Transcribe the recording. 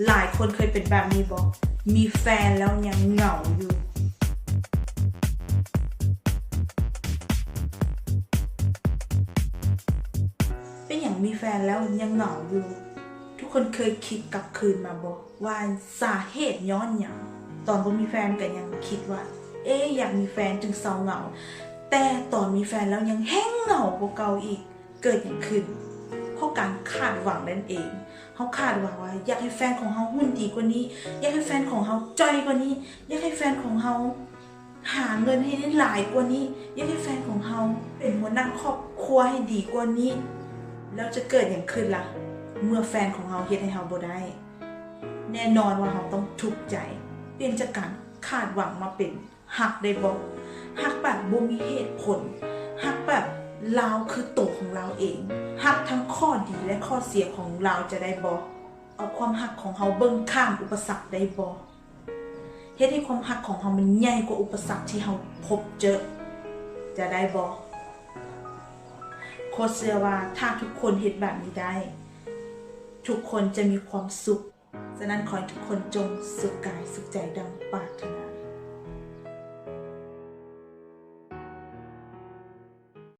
ຫຼາຍຄົນເຄີຍເປັນແບບນີ້ບໍ່? ມີແຟນແລ້ວຍັງເຫງົາຢູ່. ເປັນຫຍັງມີແຟນແລ້ວຍັງເຫງົາຢູ່? ທຸກຄົນເຄີຍຄິດກັບຄືນມາບໍ່ ວ່າສາເຫດຍ້ອນຫຍັງ? ຕອນບໍ່ມີແຟນກໍຍັງຄິດວ່າ ເອ ຢາກມີແຟນຈຶ່ງເຊົາເຫງົາ, ແຕ່ຕອນມີແຟນແລ້ວຍັງແຮ່ງເຫງົາກວ່າເກົ່າອີກ. ເກີດຫຍັງຂຶ້ນ? ເພາະການຄາດຫວັງນັ້ນເອງ. ເຮົາຄາດຫວັງວ່າຢາກໃຫ້ແຟນຂອງເຮົາຫຸ່ນດີກວ່ານີ້, ຢາກໃຫ້ແຟນຂອງເຮົາຈ່ອຍກວ່ານີ້, ຢາກໃຫ້ແຟນຂອງເຮົາຫາເງິນໃຫ້ໄດ້ຫຼາຍກວ່ານີ້, ຢາກໃຫ້ແຟນຂອງເຮົາເປັນຫົວໜ້າຄອບຄົວໃຫ້ດີກວ່ານີ້. ແລ້ວຈະເກີດຫຍັງຂຶ້ນລະ? ເມື່ອແຟນຂອງເຮົາເຮັດໃຫ້ເຮົາບໍ່ໄດ້, ແນ່ນອນວ່າເຮົາຕ້ອງທຸກໃຈ. ປ່ຽນຈາກການຄາດຫວັງມາເປັນ ຮັກໄດ້ບໍ່? ຮັກແບບບໍ່ມີເຫດຜົນ, ຮັກແບບລາວຄືໂຕຂອງລາວເອງ, ຮັກທັງຂໍ້ດີແລະຂໍ້ເສຍຂອງລາວຈະໄດ້ບໍ່? ເອົາຄວາມຮັກຂອງເຮົາເບິ່ງຂ້າມອຸປະສັກໄດ້ບໍ່? ເຮັດໃຫ້ຄວາມຮັກຂອງເຮົາມັນໃຫຍ່ກວ່າອຸປະສັກທີ່ເຮົາພົບເຈີ ຈະໄດ້ບໍ່? ໂຄດເຊື່ອວ່າຖ້າທຸກຄົນເຮັດແບບນີ້ໄດ້, ທຸກຄົນຈະມີຄວາມສຸກ. ສະນັ້ນ ຂໍໃຫ້ທຸກຄົນຈົ່ງສຸກກາຍສຸກໃຈ